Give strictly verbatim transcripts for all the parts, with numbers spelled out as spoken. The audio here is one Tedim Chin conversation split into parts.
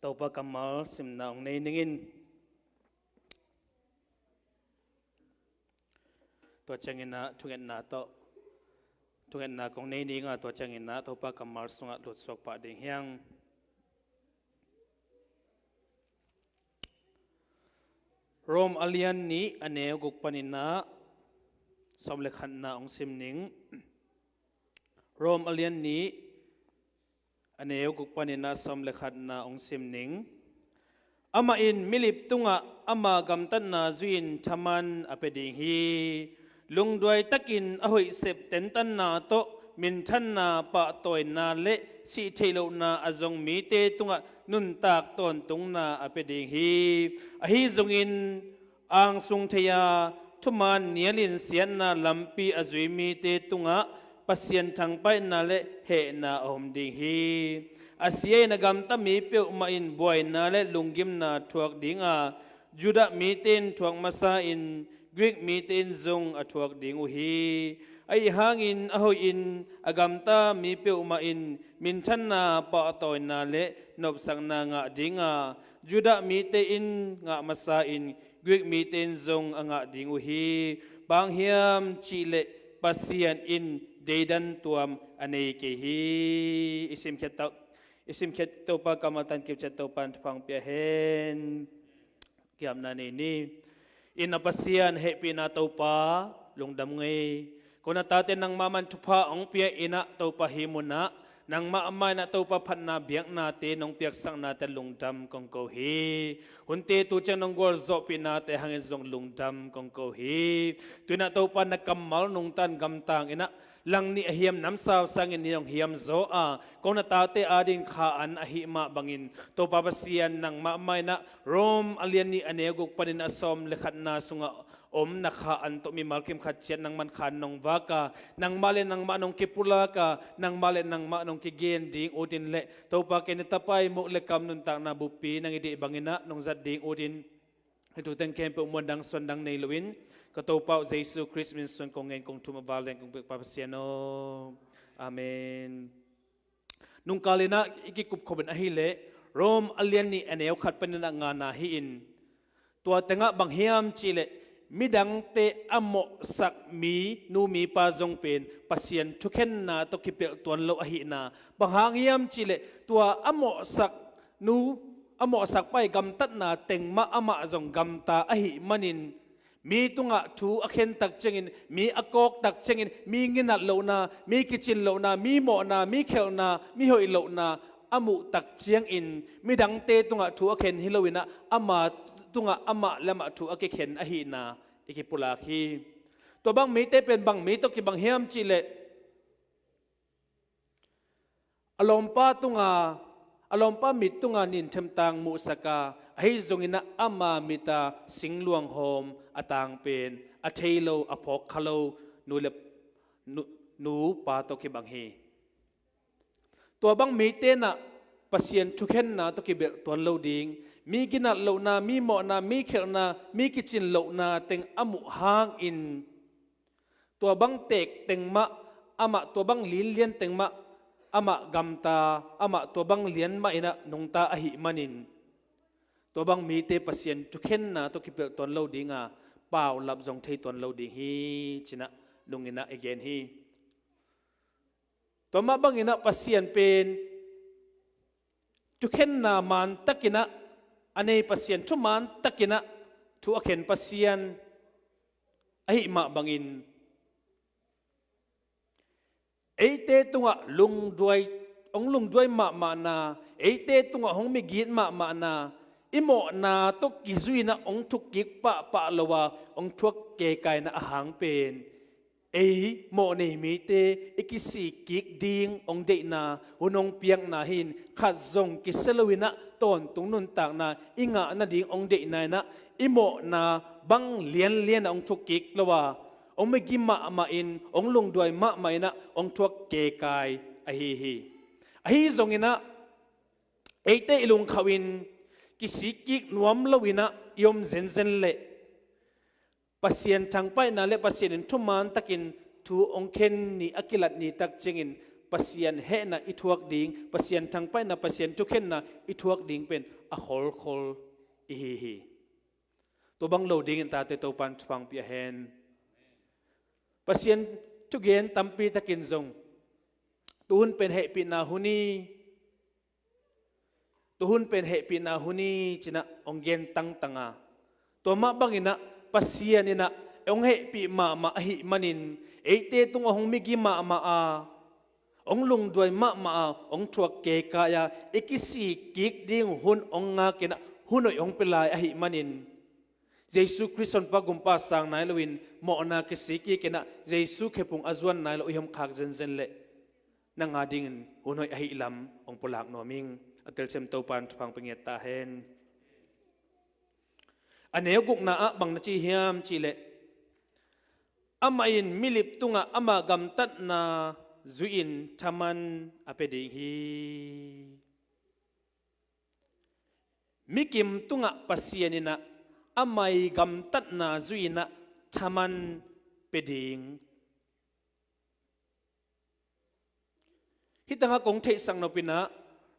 Topa kammal simna hong nei ning in. Tua ciangin ah thungetna tawh, thungetna kong nei ning a, tua ciangin ah Topa kammal sungah lutsuak pah ding hi hang. Rom a lian nih a neu guk panin ah sawm le khatna hong sim ning. Rom a lian nih a neu guk panin ah sawm le khatna hong sim ning. Amah in milip tungah ama gamtatna zui-in thaman a pia ding hi. Lungduai takin a hoih sep tentanna tawh minthanna, pahtawina le sih theih lohna a zong mite tungah nuntak tawntungna a pia ding hi. Ahi zongin angsung thei-a thuman nialin siatna lampi a zui mite tungah Pasian thangpaihna le hehna a om ding hi. A sia in a gamta mi peuhmah in buaina le lunggimna thuak ding a, Judah mite in thuak masa in Greek mite in zong a thuak ding uh hi. Ahi hangin a hoihin a gamta mi peuhmah in minthanna, pahtawina le nopsakna ngah ding a, Judah mite in ngah masa in Greek mite in zong a ngah ding uh hi. Bang hang hiam cihleh Pasian in deidan tuam a nei kei hi. I simkhiat Topa kammal tawh kipciat Topa in thupha hong pia hen. Kiamna nei ni. In a Pasian, hehpihna Topa, lungdam ngei. Ko na tate nangmah mah in thupha hong pia in ah Topa hih munah nangmah mah in ah Topa phatna biaknate nong piaksaknate lungdam kong ko hi. Hunte tu ciang nong gualzawhpihnate hangin zong lungdam kong ko hi. Tu in ah Topa na kammal nungta in gamtang in ah langnih a hiam namsau sangin ni hong hiam zaw a, ko na tate adingin kha an ahih mah bangin Topa Pasian nangmah mah in ah Rom a lian nih a neu guk panin a sawm le khatna sungah om na kha an tawh mimal kim khat ciat nangman kha an nong vak a, nangmah le nangmah nong kipulak a, nangmah le nangmah nong kigen ding utin le Topa kei na tapa i muk le kam nuntakna buppi nang i deih bangin ah nong zat ding utin, hih thu teng khempeuh muan dang suan dang nei loin ka Topa uh Jesu Khrist min suan kong ngen kong thum a val deng kong pek pa Pasian aw. Amen. Nungkal in ah i kikupkhop in ahih leh Rom a lian nih a neu khat panin ah ngana hi in, tua tengah bang hiam cihleh midangte a mawhsak mi nu mi pa zong pen Pasian thukhenna tawh kipelh tuan lo ahihna. Bang hang hiam cihleh tua a mawhsak nu, a mawhsak pa i gamtatna teng mah amah zong gamta ahih manin, mi tungah thu a khen tak ciangin, mi a kawk tak ciangin, mi ginat lohna, mi kicin lohna, mi mawhna, mi khelhna, mi hoih lohna a muh tak ciangin, midangte tungah thu a khen hi lo in ah ama tungah amah le amah thu a kikhen ahihna i kipulak hi. Tua bang mite pen bang mi tawh kibang hiam cihleh a lawmpa tunga, a lawmpa mit tunga nin themtang muhsak a, ahi zongin ah ama mit a singluang hawm a tang pen a thei lo, a phawk kha lo nu le nu, nu pa tawh kibang hi. Tua bang mite in ah Pasian thukhenna tawh kibelh tuan lo ding, mi ginat lohna, mi mawhna, mi khelhna, mi kicin lohna teng a muh hangin tua bang tek teng mah amah, tua bang linlian teng mah amah gamta, amah tua bang lian mah in ah nungta ahih manin, tua bang mite Pasian thukhenna tawh kipelh tuan lo ding a, paulap zong thei tuan lo ding hi ci-in ah nung in ah i gen hi. Tua mah bangin ah Pasian pen thukhenna man takin ah a nei Pasian, thuman takin ah thu a khen Pasian ahih mah bangin, eite tungah lungduai, hong lungduai mahmahna, eite tungah hong migit mahmahna, i mawhna tawh kizui-in ah hong thukkik pahpah lo a, hong thuak keikai-na a hang pen ei mawhnei mite i kisikkik ding hong deihna, hun hong piakna hi-in, khat zong kisia lo-in ah tawntung nuntakna i ngah nading hong deihna in ah, i mawhna bang lianlian ah hong thukkik lo a, hong migim mahmah in, hong lungduai mahmah in ah hong thuak keikai ahi hi. Ahi zongin ah eite i lungkhauh in kisikkik nuam lo-in ah i om zenzen leh Pasian thangpaihna le Pasian in thuman takin thu hong khen ni, a kilat ni tak ciangin Pasian hehna i thuak ding, Pasian thangpaihna, Pasian thukhenna i thuak ding pen a kholkhol i hi hi. Tua bang lo dingin tate Topan thupha hong pia hen. Pasian thugen tampi takin zong tuhun pen hehpihna hun hi. Tuhun pen hehpihna hun hi ci-in ah hong gen tangtang a, tua mah bangin ah Pasian in ah hong hehpih mahmah ahih manin eite tungah hong migi mahmah a, hong lungduai mahmah a, hong thuak keikai a, i kisik kik ding hun hong ngakin ah hun hoih hong pia lai ahih manin Jesu Khrist Honpa Gumpa sang nai loin mawhna kisik kikin ah Jesu khephung a zuan nai lo i hong khak zenzen leh nang a dingin hun hoih ahih lam hong pulak nuam ing. A telsiam Topan thupha hong pia ngiat ta hen. A neu gukna ah bang na ci hiam cih leh, amah in milip tungah ama gamtatna zui-in thaman a pia ding hi. Mikim tungah Pasian in ah ama ii gamtatna zui-in ah thaman pia ding. Hih tangah kong theihsak nop in ah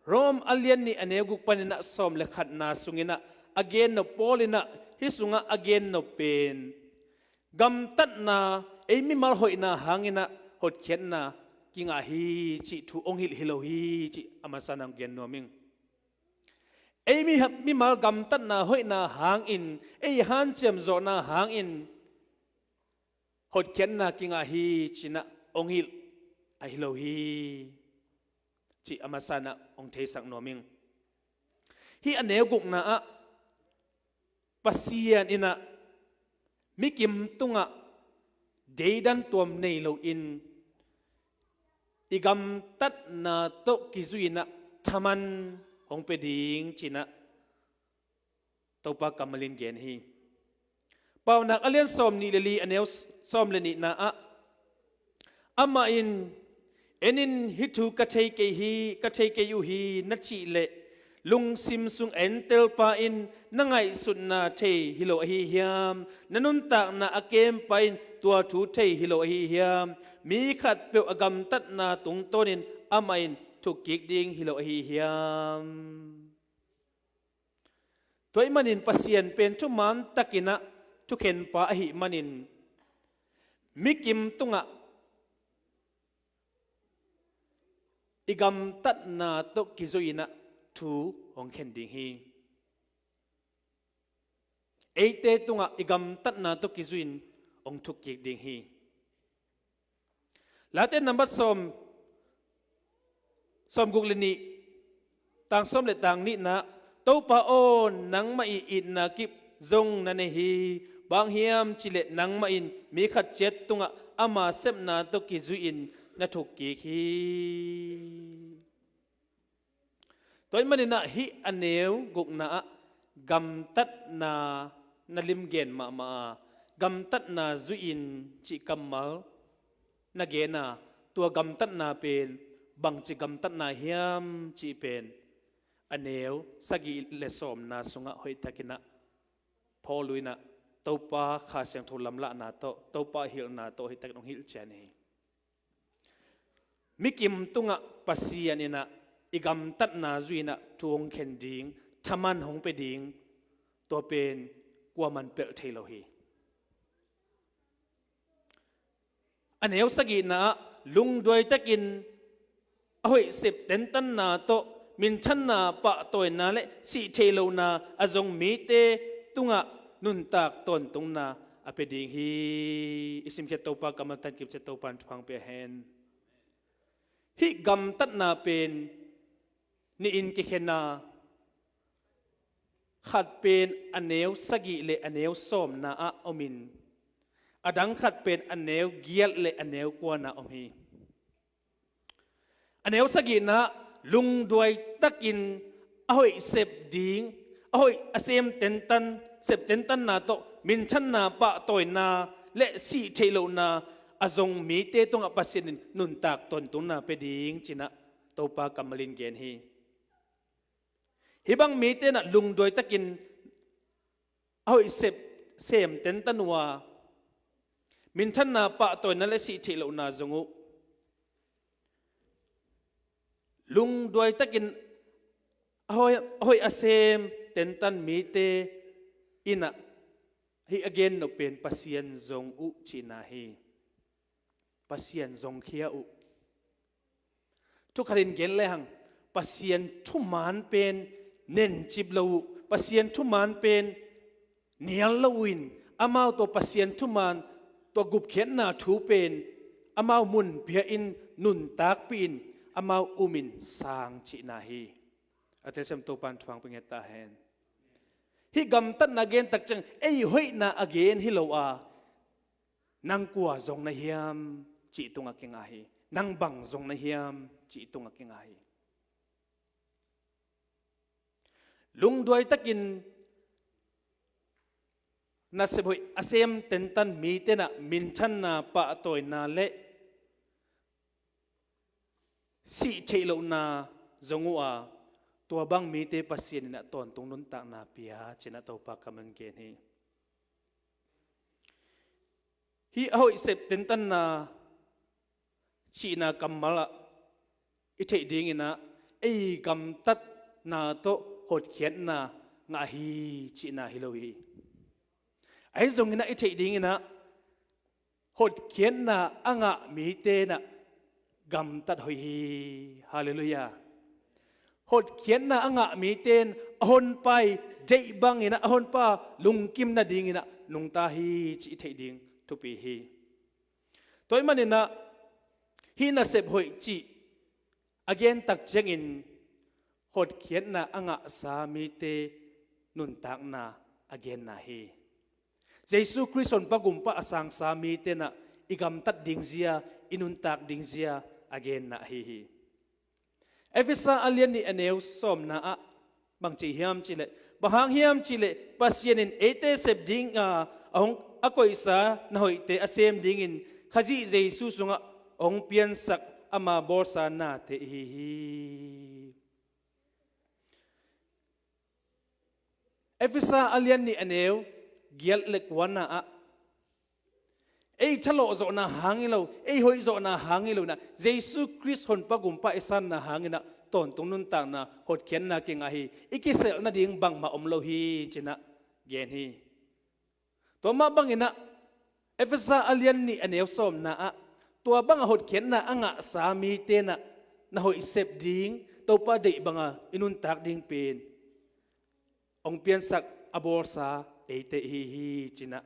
Rom a lian nih a neu guk panin ah sawm le khatna sungin ah a gen nop, Paul in ah hih sungah a gen nop pen gamtatna, ei mimal hoihna hangin ah hotkhiatna kingah hi cih thu hong hilh hi lo hi cih a masa-in ah hong gen nuam ing. Ei mi, mimal gamtatna hoihna hangin, ei hanciam zawhna hangin hotkhiatna kingah hi ci-in ah hong hilh ahi lo hi cih a masa-in ah hong theisak nuam ing. Hih a neu gukna ah Pasian in ah mikim tungah deidan tuam nei loin i gamtatna tawh kizui-in ah thaman hong pia ding ci-in ah Topa kammal in gen hi. Paunak a lian sawm nih le li a neu sawm le nihna ah amah in, "En in, hih thu ka thei kei hi, ka thei kei uh hi," na cih leh lungsim sung a entelpa in na ngaihsutna thei hi lo ahi hiam? Na nuntakna a kempa in tua thu thei hi lo ahi hiam? Mi khatpeuh a gamtatna tungtawnin amah in thukkik ding hi lo ahi hiam? Tua ahih manin Pasian pen thuman takin ah thukhenpa ahih manin mikim tungah i gamtatna tawh kizui-in ah thu hong khen ding hi. Eite tungah i gamtatna tawh kizui-in hong thukkik ding hi. Late nambat sawm, sawm guk le nih, tang sawm le tang nihna, "Topa aw, nangmah ii itna kip zong na nei hi. Bang hiam cih leh nangmah in mi khat ciat tungah ama sepna tawh kizui-in na thukkik hi." Tua ahih manin ah hih a neu gukna ah gamtatna na limgen mahmah a, gamtatna zui-in cih kammal na gen a, tua gamtatna pen bangci gamtatna hiam cih pen a neu sagih le sawmna sungah hoihtakin ah Paul in ah Topa Kha Siangtho lamlahna tawh, Topa hilhna tawh hoihtakin hong hilh cian hi. Mikim tungah Pasian in ah i gamtatna zui-in ah thu hong khen ding, thaman hong pia ding, tua pen kuaman pelh thei lo hi. A neu sagihna ah lungduai takin a hoih sep tentanna tawh minthanna, pahtawina le sih theih lohna a zong mite tungah nuntak tawntungna a pia ding hi. I simkhiat Topa kammal tan kipciat Topa in thupha hong pia hen. Hih gamtatna pen nih in kikhen a, khat pen a neu sagih le a neu sawmna ah om in, a dang khat pen a neu giat le a neu kuana om hi. A neu sagihna ah lungduai takin a hoih sep ding, a hoih a sem tentan, sep tentanna tawh minthanna, pahtawina le sih theih lohna a zong mite tungah Pasian in nuntak tawntungna pia ding ci-in ah Topa kammal in gen hi. Hih bang mite in ah lungduai takin a hoih sep, sem tentan uh a, minthanna, pahtawina le sih theih lohna zong uh, Lungduai takin a hoih, a hoih a sem tentan mite in ah hih a gen nop pen Pasian zong uh cihna hi. Pasian zongkhia uh. Thukhatin gen lehang, Pasian thuman pen nencip lo uh, Pasian thuman pen nial lo uh in, amau tawh Pasian thuman tawh gupkhiatna thu pen amau mun pia in, nuntakpih in, amau um in sang cihna hi. A telsiam Topan thuang pia nget ta hen. Hih gamtatna gen tak ciang ei hoihna a gen hi lo a, nang kua zong na hiam cih tungah kinga hi. Nang bang zong na hiam cih tungah kinga hi. Lungduai takin nasep hoih a sem tentan mite in ah minthanna, pahtawina le sih theih lohna zong uh a, tua bang mite Pasian in ah tawntung nuntakna pia ci-in ah Topa kammal in gen hi. Hih a hoih sep tentanna cihna kammal ah i theih dingin ah ei gamtatna tawh hotkhiatna ngah hi cihna hi lo hi. Ahi zongin ah i theih dingin ah hotkhiatna a ngah mite in ah gamtat hoih hi. Halleluiah. Hotkhiatna a ngah mite in a honpa i deih bangin ah a honpa lungkim nadingin ah nungta hi cih i theih ding thupi hi. Tua ahih manin ah hih nasep hoih cih a gen tak ciangin hotkhiatna a ngahsa mite nuntakna a genna hi. Jesu Khrist honpa gumpa a sangsa mite in ah i gamtat dingzia, i nuntak dingzia a genna ahi hi. Efesa a lian nih a neu sawmna ah bang ci hiam cihleh, bang hang hiam cihleh Pasian in eite sep ding a, a hong a koihsa na hoihte a sem dingin Khazih Jesu sungah a hong piansak ama bawlsa nate ihi hi. Efesa a lian nih a neu giat le kuana ah ei thalawh zawhna hang hi lo, ei hoih zawhna hang hi lo in ah, Jesu Khrist honpa gumpa i sanna hangin ah tawntung nuntakna, hotkhiatna kingah hi. I kiselh nading bangmah om lo hi ci-in ah gen hi. Tua mah bangin ah Efesa a lian nih a neu sawmna ah tua banga hotkhiatna a ngahsa mite in ah na hoih sep ding, Topa deih banga i nuntak ding pen hong piansak a bawlsa eite ihi hi ci-in ah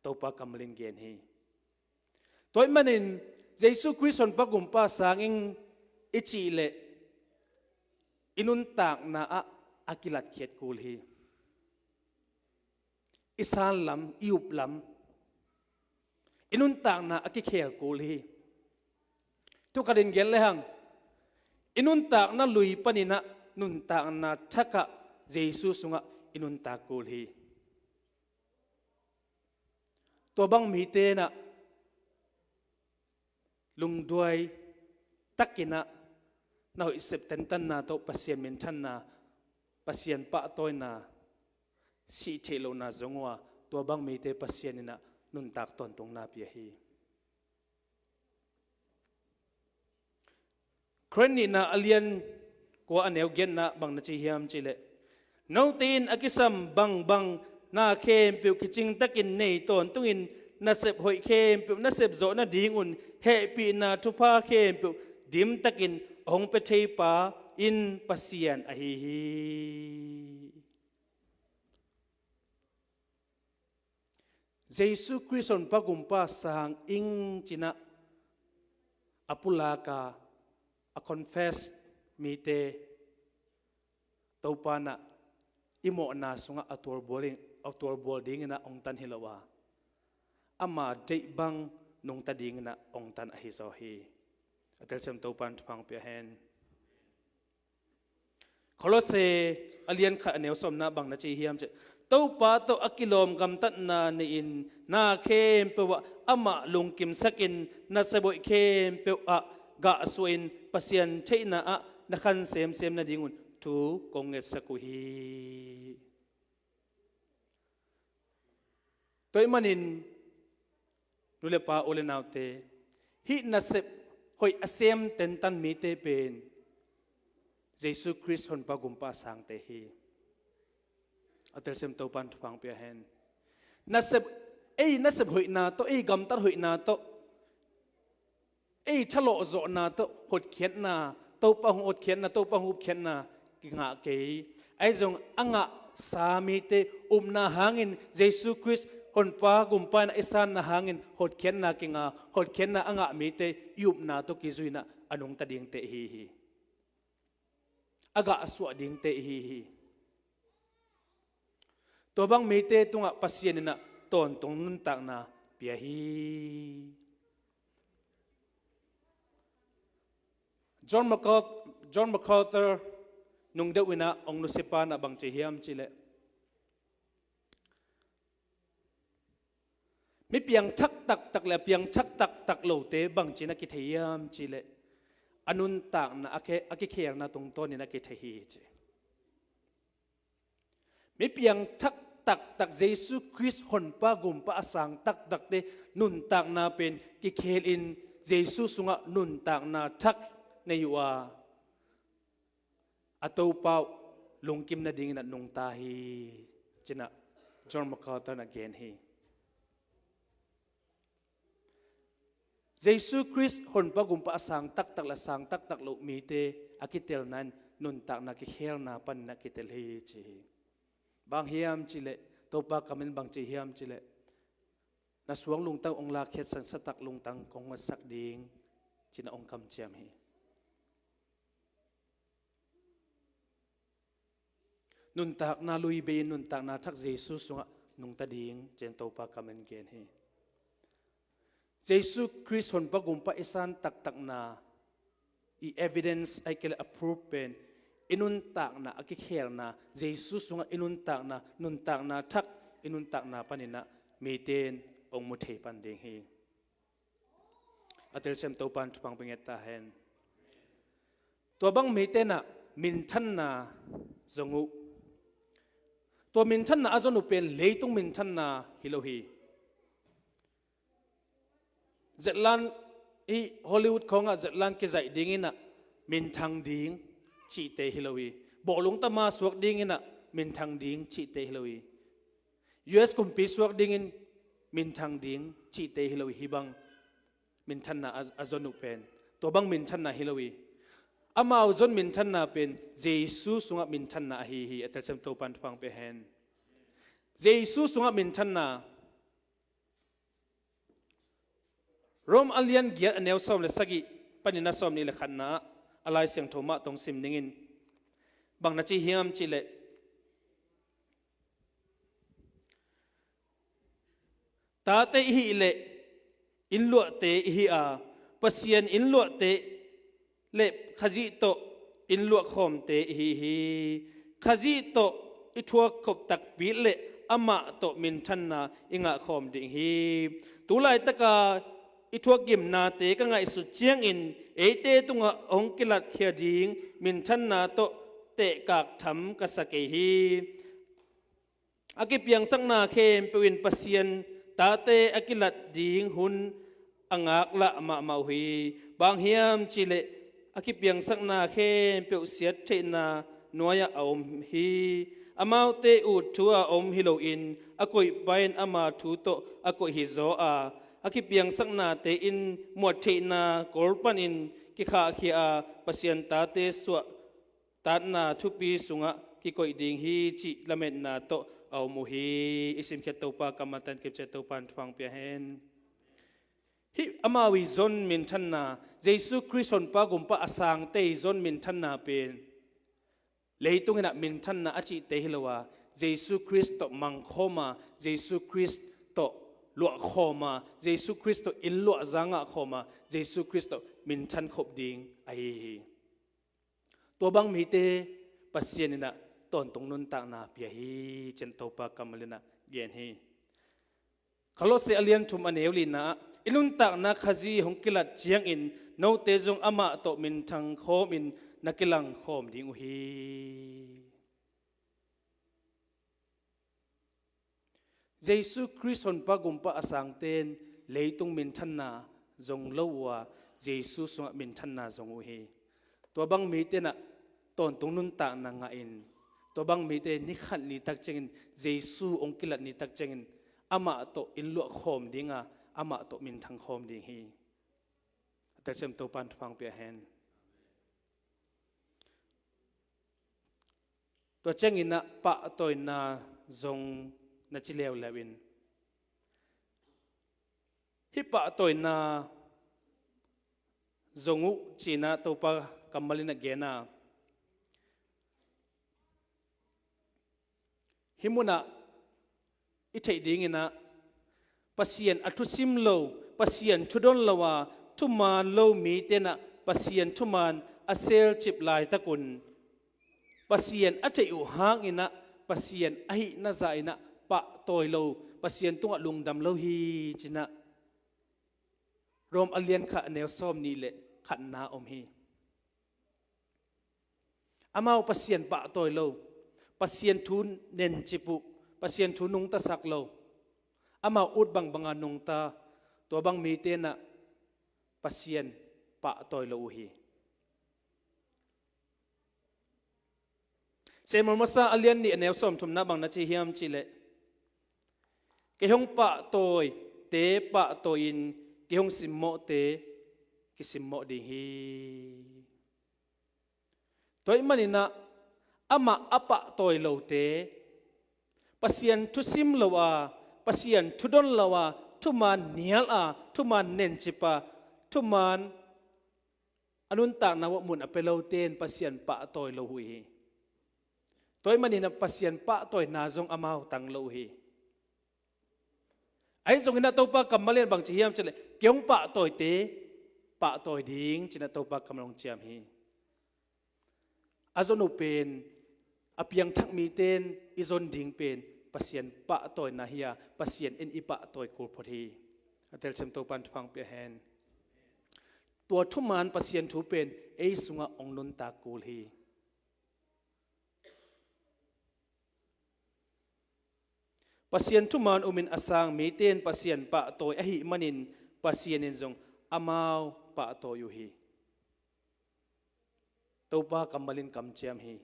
Topa kammal in gen hi. Tua ahih manin Jesu Khrist honpa gumpa sang ing i cih leh i nuntakna ah a kilatkhiat kul hi. I san lam, i up lam, i nuntakna a kikhel kul hi. Thukhatin gen lehang, i nuntakna lui panin ah nuntakna thak ah Jesu sungah i nuntak kul hi. Tua bang mite in ah lungduai takin ah na hoih sep tentanna tawh Pasian minthanna, Pasian pahtawina, sih theih lohna zong uh a, tua bang mite Pasian in ah nuntak tawntungna pia hi. Korinth nihna a lian kua a neu giatna bang na ci hiam cihleh, note in a kisam bangbang na khempeuh kicing takin nei tawntungin nasep hoih khempeuh nasep zawh nadingun hehpihna thupha khempeuh dim takin a hong pia theipa in Pasian ahi hi. Jesu Khrist honpa gumpa sang ing ci-in ah a pulak a, a confess mite Topa in ah i mawhna sungah a tualbual ding, a tualbual dingin ah hong tan hi lo a, ama deih bang nungta dingin ah hong tan ahi zaw hi. A telsiam Topa in thupha hong pia hen. Kolose a lian khat a neu sawmna bang na ci hiam cihleh, Topa tawh a kilawm gamtatna nei-in na khempeuh ah amah lungkimsakin nasep hoih khempeuh ah gahsuahin Pasian theihna ah na khan semsem nadingun thu kong ngetsak uh hi. Tua ahih manin nu le pa, u le naute, hih nasep hoih a sem tentan mite pen Jesu Khrist honpa gumpa a sangte hi. A telsiam Topan thupha pia hen. Nasep, ei nasep hoihna tawh, ei gamtat hoihna tawh, ei thalawhzawhna tawh hotkhiatna, Topa hong hotkhiatna, Topa hong upkhiatna kingah kei. Ahi zong a ngahsa mite upna hangin, Jesu Khrist honpa gumpa in a i sanna hangin hotkhiatna kinga, hotkhiatna a ngah mite i upna tawh kizuina a nungta dingte ihi hi. A gah a suah dingte ihi hi. Tua bang mite tungah Pasian in ah tawntung nuntakna pia hi. John MacArthur, John MacArthur nungdeuh in ah hong nusia pa in ah bang ci hiam cihleh, mi piangthak taktak le a piangthak taktak lote bangci in a kithei hiam cihleh, a nuntakna a khe-, a kikhelna tungtawnin a kithei hi ci. Mi piangthak taktak Jesu Khrist honpa gumpa a sang taktakte nuntakna pen kikhelin Jesu sungah nuntakna thak nei uh a, a Topa uh lungkim nadingin a nungta hi, ci-in ah John MacArthur in a gen hi. Jesu Khrist honpa gumpa a sang taktak le a sang taktak lo mite a kitelna in nuntakna kikhelna panin a kitel hi ci hi. Bang hiam cihleh, Topa kam in bang ci hiam cihleh, na suang lungtang hong lakkhiat sang, satak lungtang kong huatsak ding, ci-in ah hong kamciam hi. Nuntakna lui bei-in nuntakna thak Jesu sungah nungta ding, ci-in Topa kam in gen hi. Jesu Khrist honpa gumpa i san taktakna i evidence, ahih kei leh a proof pen i nuntakna a kikhelna, Jesu sungah i nuntakna, nuntakna thak i nuntakna panin ah mite in hong mu thei pan ding hi. A telsiam Topan thupha pia nget ta hen. Tua bang mite in ah minthanna zong uh. Tua minthanna a zon uh pen leitung minthanna hi lo hi. Zetlan, hih Hollywood khawngah zetlan kizaih dingin ah minthang ding cihte hi lo hi. Bawhlung tama suak dingin ah minthang ding cihte hi lo hi. U S kumpi suak dingin minthang ding cihte hi lo hi. Hih bang minthanna a, a zon uh pen tua bang minthanna hi lo hi. Amau zon minthanna pen Jesu sungah minthanna ahi hi. A telsiam Topan thupha pia hen. Jesu sungah minthanna. Rom a lian giat a neu sawm le sagih panin a sawm nih le khatna ah a Lai Siangtho mah tawh sim ning in, bang na ci hiam cihleh, tate i hih leh innluahte i hi a, Pasian innluahte le Khazih tawh innluah khawmte i hi hi. Khazih tawh i thuak khop takpi leh amah tawh minthanna i ngah khawm ding hi. Tu laitaka i thuak gimnate ka ngaihsut ciangin eite tungah hong kilatkhia ding minthanna tawh tehkak tham ka sa kei hi. A kipiangsakna khempeuh in Pasian tate a kilat ding hun a ngaklah mahmah uh hi. Bang hiam cihleh a kipiangsakna khempeuh siattheihna nuai-ah a om hi. Amaute ut thu-a om hi loin a koihpa in ama thu tawh a koih hizaw a, a kipiangsaknate in muattheihna kol panin kikhahkhia a, Pasian tate suah tatna thupi sungah kikoih ding hi cih lametna tawh a om uh hi. I simkhiat Topa kammal tan kipciat Topan thupha pia hen. Hih amau i zon minthanna, Jesu Khrist honpa gumpa a sangte i zon minthanna pen leitung in ah minthanna a cihte hi lo a, Jesu Khrist tawh mangkhawm a, Jesu Khrist tawh luahkhawm a, Jesu Khrist tawh innluah za ngahkhawm a, Jesu Khrist tawh minthan khop ding ahi hi. Tua bang mite Pasian in ah tawntung nuntakna pia hi, ci-in Topa kammal in ah gen hi. Kolose a lian thum a neu lina ah, i nuntakna Khazih hong kilat ciangin note zong amah tawh minthang khawmin na kilang khawm ding uh hi. Jesu Khrist honpa gumpa a sangte in leitung minthanna zong lo uh a, Jesu sungah minthanna zong uh hi. Tua bang mite in ah tawntung nuntakna ngahin, tua bang mite ni khat ni tak ciangin, Jesu hong kilat ni tak ciangin, amah tawh in luah khawm dinga, amah tawh minthang khawm ding hi. A telsiam Topan thupha pia hen. Tua ciangin ah pahtawina zong na ci leuleu in, hih pahtawina zong uh ci-in ah Topa kammal in a gen a, hih munah i theih dingin ah Pasian a thusim lo, Pasian thudon lo a thuman lo mite in ah Pasian thuman a selcip laitakun, Pasian a theih uh hangin ah Pasian ahihna zah in ah pahtawi lo, Pasian tungah lungdam lo hi ci-in ah Rom a lian khat a neu sawm nih le khatna om hi. Amau Pasian pahtawi lo, Pasian thu nencip uh, Pasian thu nungtasak lo, amau ut bangbanga nungta, tua bang mite in ah Pasian pahtawi lo uh hi. Samuel masa a lian nih a neu sawmthumna bang na ci hiam cihleh, kei hong pahtawite pahtawi-in kei hong simmawhte kisimmawh ding hi. Tua ahih manin ah amah a pahtawi lote, Pasian thusim lo a, Pasian thudon lo a, thuman nial a, thuman nencip a, thuman a nuntakna uah mun a pia lote in Pasian pahtawi lo uh hi. Tua ahih manin ah Pasian pahtawina zong amau tang lo uh hi. Ahi zongin ah Topa kammal in bang ci hiam cihleh, kei hong pahtawite pahtawi ding ci-in ah Topa kammal hong ciam hi. A zon uh pen, a piangthak mite in i zon ding pen Pasian pahtawina hi a, Pasian in i pahtawi kul phot hi. A telsiam Topan thupha pia hen. Tua thuman Pasian thu pen ei sungah hong nuntak kul hi. Pasian thuman umin a sang mite in Pasian pahtawi ahih manin Pasian in zong amau pahtawi uh hi. Topa kammal in kamciam hi.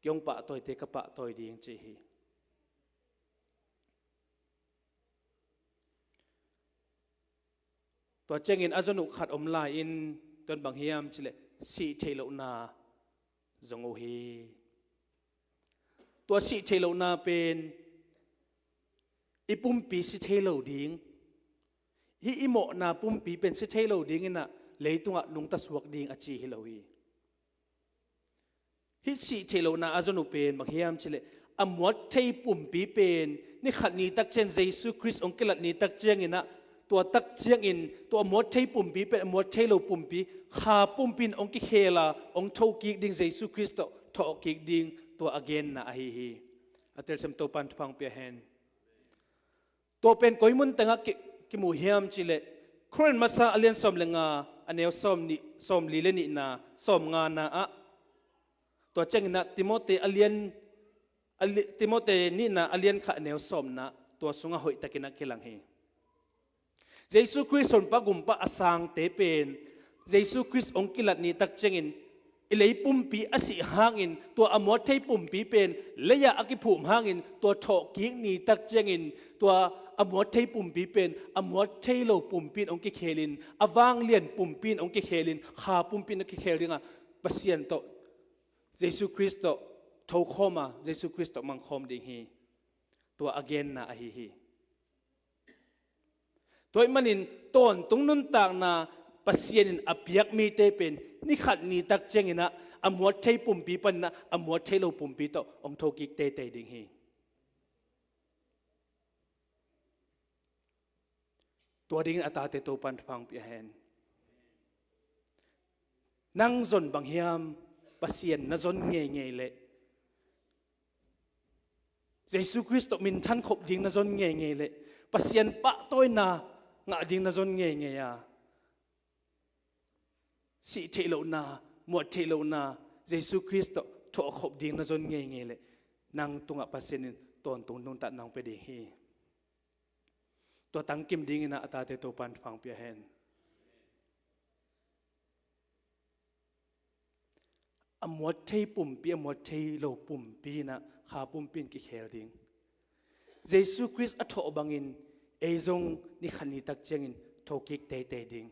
Kei hong pahtawite ka pahtawi ding ci hi. Tua ciangin a zon uh khat om lai-in, tua in bang hiam cihleh, sih theih lohna zong uh hi. Tua sih theih lohna pen i pumpi si thei lo ding, hih i mawhna pumpi pen si thei lo dingin ah leitungah nungta suak ding a ci hi lo hi. Hih sih theih lohna a zon uh pen bang hiam cihleh, a muat thei pumpi pen ni khat ni tak ciang Jesu Khrist hong kilat ni tak ciangin ah, tua tak ciangin tua a muat thei pumpi pen a muat thei lo pumpi, kha pumpi in hong kikhel a, hong thokik ding, Jesu Khrist tawh thawhkik ding, tua a genna ahi hi. A telsiam Topan thupha pia hen. Tua pen koi mun tengah ki, kimu hiam cihleh, Korin masa a lian sawm le nga, a neu sawm nih, sawm li le nihna, sawm ngana ah, tua ciangin ah Timote a lian, a li, Timote nihna a lian khat a neu sawmna, tua sungah hoihtakin ah kilang hi. Jesu Khrist honpa gumpa a sangte pen, Jesu Khrist hong kilat ni tak ciangin, i lei pumpi a sih hangin, tua a muat thei pumpi pen lei-ah a kiphum hangin, tua thawhkik ni tak ciangin, tua a muat thei pumpi pen a muat thei lo pumpi in hong kikhelin, a vanglian pumpi in hong kikhelin, kha pumpi in hong kikhel dingah Pasian tawh, Jesu Khrist tawh thokhawm a, Jesu Khrist tawh mangkhawm ding hi. Tua a genna ahi hi. Tua ahih manin tawntung nuntakna Pasian in a piak mite pen ni khat ni tak ciangin ah a muat thei pumpi panin ah a muat thei lo pumpi tawh hong thokik teitei ding hi. Tua dingin a tate Topan thupha pia hen. Nang zon bang hiam, Pasian na zon ngeingei leh, Jesu Khrist tawh minthang khop ding na zon ngeingei leh, Pasian pahtawina ngah ding na zon ngeingei a, sih theih lohna, muat theih lohna, Jesu Khrist tawh thawh khop ding na zon ngeingei leh, nang tungah Pasian in tawntung nuntakna hong pia ding hi. Tua tangkim dingin ah a tate Topan thupha pia hen. a muat thei pumpi, a muat thei lo pumpi in ah kha pumpi in kikhel ding. Jesu Khrist a thawh bangin ei zong ni khat ni tak ciangin thokik teitei ding.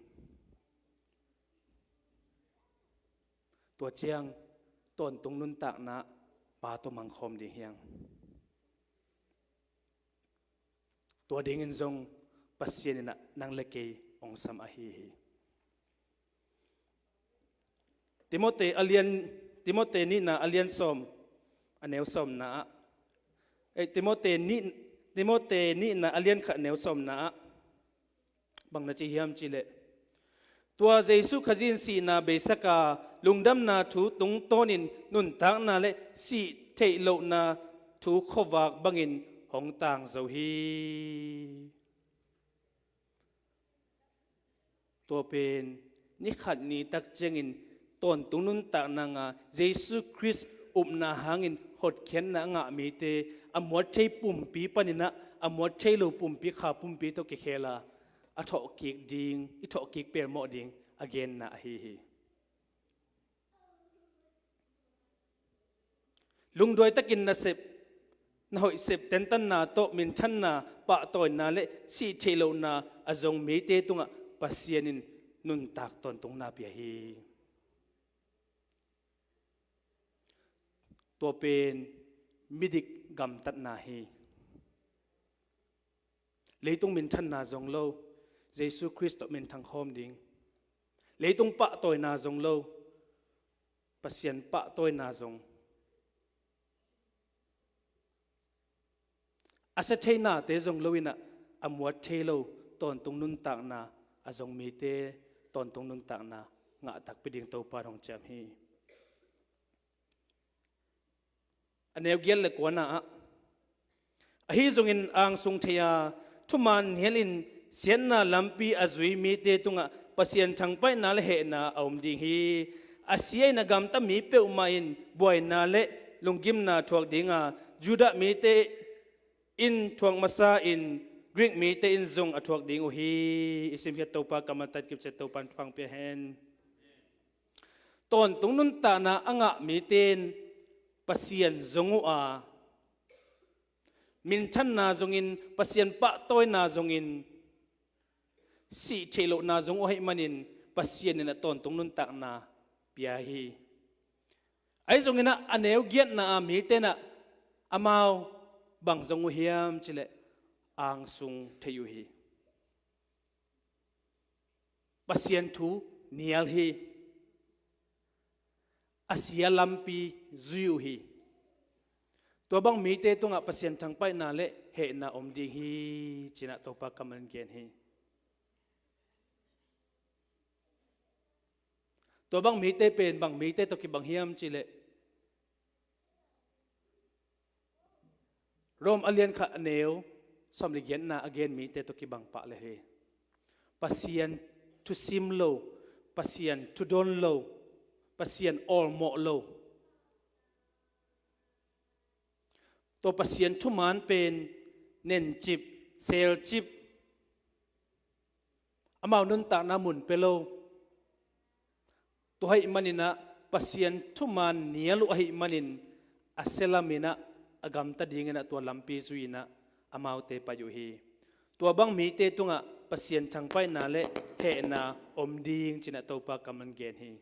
Tua ciang tawntung nuntakna Pa tawh mangkhawm ding hi hang. Tua dingin zong Pasian in ah nang le kei hong sam ahi hi. Timote a lian, Timote nihna a lian sawm, a neu sawmna ah, eh, Timote nih, Timote nihna a lian khat, neu sawmna ah bang na ci hiam cih leh, tua Jesu Khazih in sihna beisak a, lungdamna thu tungtawnin nuntakna le sih theih lohna thu khuavak bangin hong tang zo hi. Tua pen ni khat ni tak ciangin tawntung nuntakna ngah, Jesu Khrist upna hangin hotkhiatna a ngah mite a muat thei pumpi panin ah a muat thei lo pumpi, kha pumpi tawh kikhel a, a thawhkik ding, i thawhkik pelmawh ding a genna ahi hi. Lungduai takin na sep, na hoih sep tentanna tawh minthanna, pahtawina le sih theih lohna a zong mite tungah Pasian in nuntak tawntungna pia hi. Tua pen midik gamtatna hi. Leitung minthanna zong lo, Jesu Khrist tawh minthang khawm ding. Leitung pahtawina zong lo, Pasian pahtawina zong. A sia thei nate zong lo in ah, a muat thei lo tawntung nuntakna a zong mite tawntung nuntakna ngah takpi ding Topa in hong ciam hi. A neu giat le kuana ah, ahi zongin angsung thei a, thuman nialin siatna lampi a zui mite tungah Pasian thangpaihna le hehna a om ding hi. A sia in a gamta mi peuhmah in buaina le lunggimna thuak ding a, Judah mite in thuak masa in Greek mite in zong a thuak ding uh hi. I simkhiat Topa kammal tatkip ciat Topa in thupha pia hen. Tawntung nuntakna a ngah mite in Pasian zong uh a, minthanna zongin, Pasian pahtawina zongin, sih theih lohna zong uh ahih manin Pasian in a tawntung nuntakna pia hi. Ahi zongin ah a neu giatna a mite in ah amau bang zong uh hiam cih leh angsung thei uh hi. Pasian thu nial hi. A sia lampi zui uh hi. Tua bang mite tungah Pasian thangpaihna le hehna om ding hi, ci-in ah Topa kammal in gen hi. Tua bang mite pen bang mite tawh kibang hiam cih leh, Rom a lian khat a neu sawm le giatna a gen mite tawh kibang pah lel hi. Pasian thusim lo, Pasian thudon lo, Pasian awlmawh lo. Tua Pasian thuman pen nencip, selcip, amau nuntakna mun pia lo. Tua ahih manin ah Pasian thuman nial uh ahih manin a sia lam in ah a gamta dingin ah tua lampi zui in ah amaute pai uh hi. Tua bang mite tungah Pasian thangpaihna le hehna om ding, ci-in ah Topa kammal in gen hi.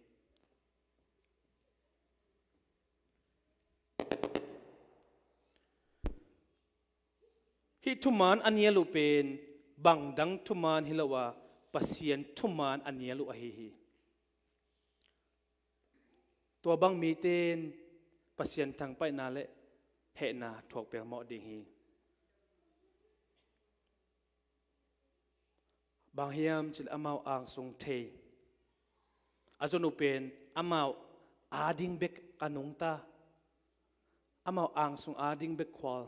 Hih thuman a nial uh pen bang dang thuman hi lo a, Pasian thuman a nial uh ahi hi. Tua bang mite in Pasian thangpaihna le hehna thuak pelmawh ding hi. Bang hiam cih leh amau angsung thei. A zon uh pen amau ading bek a nungta. Amau angsung ading bek khual.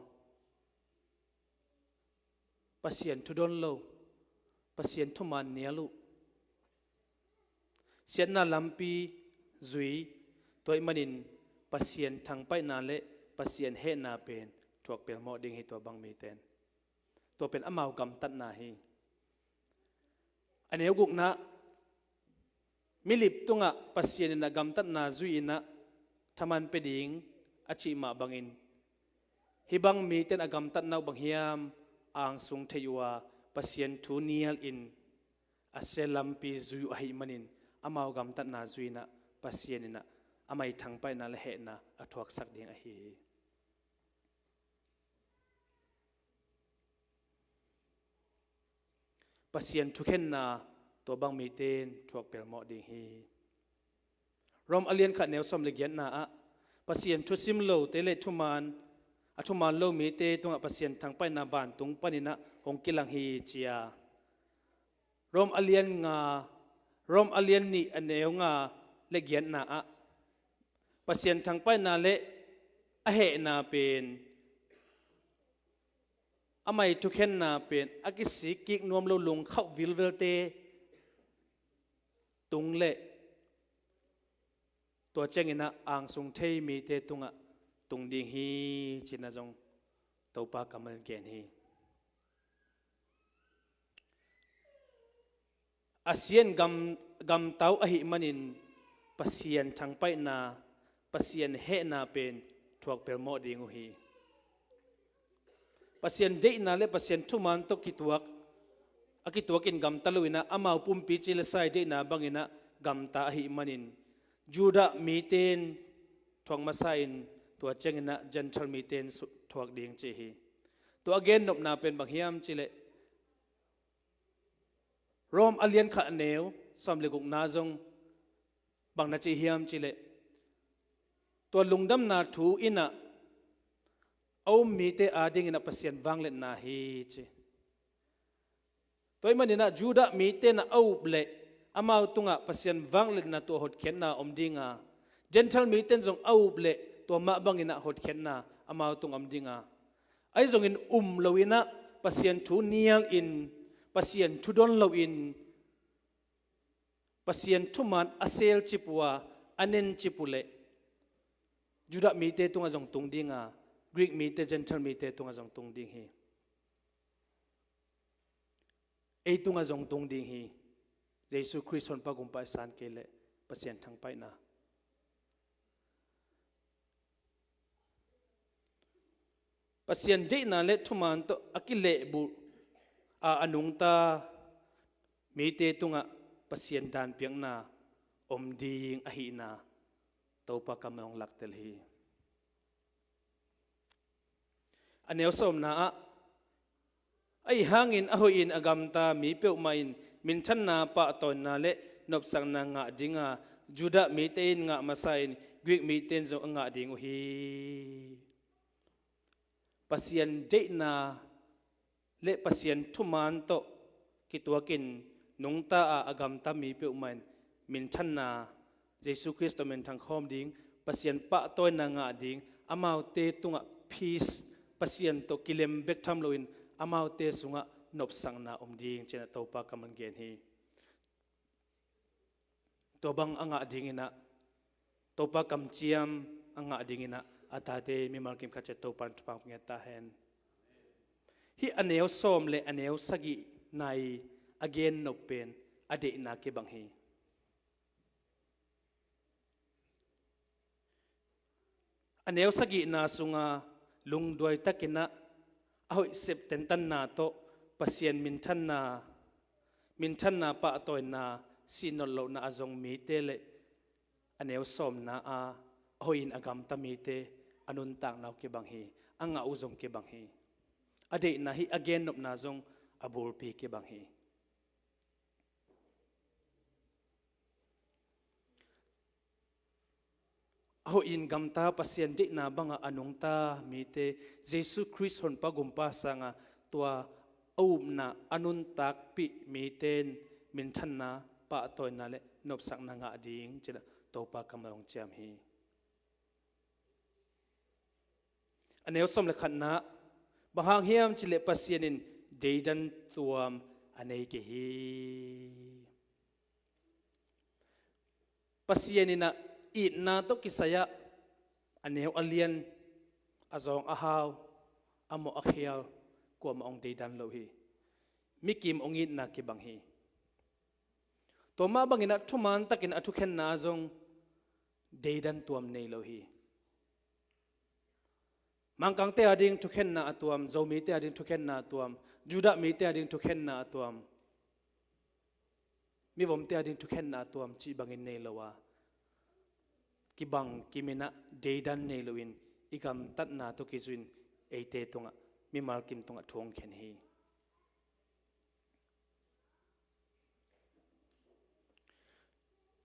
Pasian thudon lo, Pasian thuman nial uh. Siatna lampi zui, tua ahih manin Pasian thangpaihna le Pasian hehna pen thuak pelmawh ding hi tua bang mite in. Tua pen amau gamtatna hi. A neu gukna, milip tungah Pasian in a gamtatna zui in ah, thaman pia ding a cih mah bangin, hih bang mite in a gamtatna uh bang hiam angsung thei uh a, Pasian thu nial in a sia lampi zui uh ahih manin, amau gamtatna zui in ah Pasian in ah amah ii thangpaihna le hehna a thuaksak ding ahi hi. Pasian thukhenna tua bang mite in thuak pelmawh ding hi. Rom a lian khat neu sawm le giatna ah, Pasian thusim lote le thuman, a thuman lo mite tungah Pasian thangpaihna vantung panin ah hong kilang hi, ci a. Rom a lian nga, Rom a lian nih a neu nga le giatna ah, Pasian thangpaihna le a hehna pen, amah ii thukhenna pen a kisik kik nuam lo lungkhauh vilvelte tung le tua ciangin ah angsung thei mite tungah tung ding hi, ci-in ah zong Topa kammal in gen hi. A sia in gam, gamta uh ahih manin Pasian thangpaihna, Pasian hehna pen thuak pelmawh ding uh hi. Pasian deihna le Pasian thuman tawh kituak, a kituak in gamta lo-in ah, amau pumpi ci le sa ii deihna bangin ah gamta ahih manin, Judah mite in thuak masa in, tua ciangin ah Gentile mite in su-, thuak ding, ci hi. Tua a gennopna pen bang hiam cih leh, Rom a lian khat a neu sawm le gukna zong bang na ci hiam cih leh, tua lungdamna thu in ah a um mite adingin ah Pasian vangliatna hi, ci. Tua ahih manin ah Judah mite in ah a up leh amau tungah Pasian vangliatna, tua hotkhiatna om ding a, Gentile mite in zong a up leh tua mah bangin ah hotkhiatna amau tungah om ding a, ahi zongin um lo-in ah Pasian thu nial in, Pasian thu don lo-in, Pasian thuman a selcip uh a, a nencip uh leh Judah mite tungah zong tung ding a, Greek mite, Gentile mite tungah zong tung ding hi. Ei tungah zong tung ding hi. Jesu Khrist Honpa Gumpa i san kei leh Pasian thangpaihna, Pasian deihna le thuman tawh a kilehbulh a, a nungta mite tungah Pasian danpiakna om ding ahihna Topa kammal hong laktel hi. A neu sawmna ah, ahih hangin a hoihin a gamta mi peuhmah in minthanna, pahtawina le nopsakna ngah ding a, Judah mite in ngah masa in, Greek mite in zong a ngah ding uh hi. Pasian deihna le Pasian thuman tawh kituakin nungta a, a gamta mi peuhmah in minthanna, Jesu Khrist tawh minthang khawm ding, Pasian pahtawina ngah ding, amaute tungah peace, Pasian tawh kilem bek tham loin amaute sungah nopsakna om ding, ci-in ah Topa kammal in gen hi. Tua bang a ngah dingin ah, Topa kamciam a ngah dingin ah, a tate mimal kim khat ciat Topa in thupha hong pia ta hen. Hih a neu sawm le a neu sagihna ii a gennop pen a deihna kibang hi. A neu sagihna sunga lungduai takin ah, a hoih sep tentanna tawh Pasian minthanna, minthanna, pahtawina, sihnolh lohna a zong mite le a neu sawmna a, a hoihin a gamta mite a nuntakna uh kibang hi. A ngah uh zong kibang hi. A deihna, hih a gennopna zong a bulpi kibang hi. A hoihin gamta, Pasian deihna bangah a nungta mite, Jesu Khrist Honpa Gumpa sanga tua a upna a nuntakpih mite in minthanna, pahtawina le nopsakna ngah ding, ci-in ah Topa kammal hong ciam hi. A neu sawm le khatna, bang hang hiam cih leh Pasian in deidan tuam a nei kei hi. Pasian in ah itna tawh kisai-ah a neu a lian, a zawng a hau, a mawh a khial kuamah hong deidan lo hi. Mikim hong itna kibang hi. Tua mah bangin ah thuman takin a thukhenna ah zong deidan tuam nei lo hi. Mangkangte ading thukhenna a tuam, Zomite ading thukhenna a tuam, Judah mite ading thukhenna a tuam, mivomte ading thukhenna a tuam cih bangin nei lo a, kibang kiminah deidan nei loin i gamtatna tawh kizuin eite tungah, mimal kim tungah thu hong khen hi.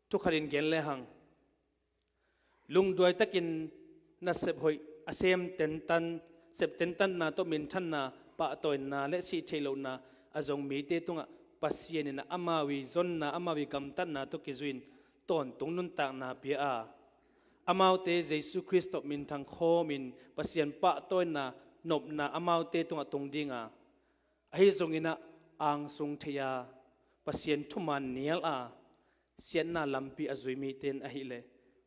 Thukhatin gen lehang, lungduai takin nasep hoih a sem tentan, sep tentanna tawh minthanna, pahtawina le sih theih lohna a zong mite tungah Pasian in amau i zonna, amau i gamtatna tawh kizuin tawntung nuntakna pia a, amaute Jesu Khrist tawh minthang khawmin Pasian pahtawina nopna amaute tungah tung dinga, ahi zonginah angsung thei a, Pasian thuman nial a, siatna lampi a zui mite in ahileh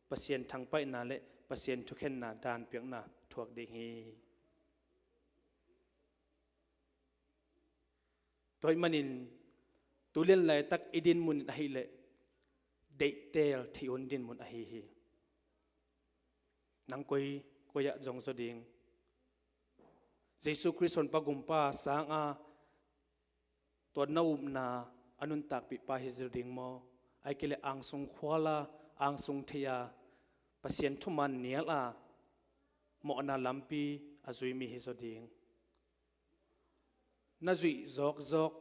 Pasian thangpaihna le Pasian thukhenna danpiakna thuak ding hi. Tua ahih manin tulian laitak i dinmun in ahileh deihteel thei hun dinmun ahi hi. Nang koi, koi ah zong zaw ding? Jesu Khrist honpa gumpa sanga tua na upna a nuntakpihpa hi zaw ding maw? Ahih kei leh angsung khual a, angsung thei a, Pasian thuman nial a, mawhna lampi a zui mi hi zaw ding? Na zuih zawkzawk,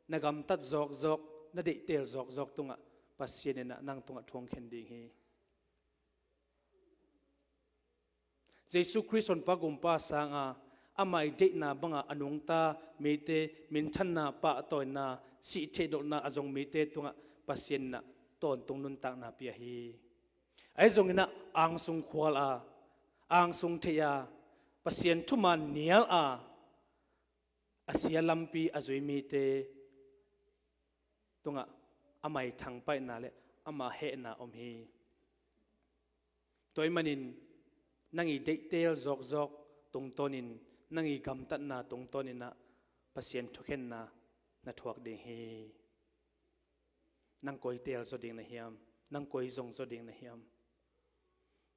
na gamtat zawkzawk, na deihteel zawkzawk tungah Pasian in ah nang tungah thu hong khen ding hi. Jesu Khrist honpa gumpa sanga amah i deihna banga a nungta mite minthanna, pahtawina, sih theih lohna a zong mite tungah Pasian in ah tawntung nuntakna pia hi. Ahi zonginah angsung khual a, angsung thei a, Pasian thuman nial a, a sia lampi a zui mite tungah amah i thangpaihna le amah hehna om hi. Tua ahih manin nang i deihteel zawkzawk tungtawnin, nang i gamtatna tungtawnin ah Pasian thukhenna na thuak ding hi. Nang koi teel zaw ding na hiam? Nang koi zong zaw ding na hiam?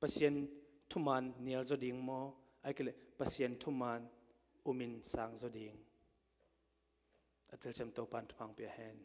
Pasian thuman nial zaw ding maw? Ahih kei leh Pasian thuman umin sang zaw ding? A thilsiam Topan thupha pia hen.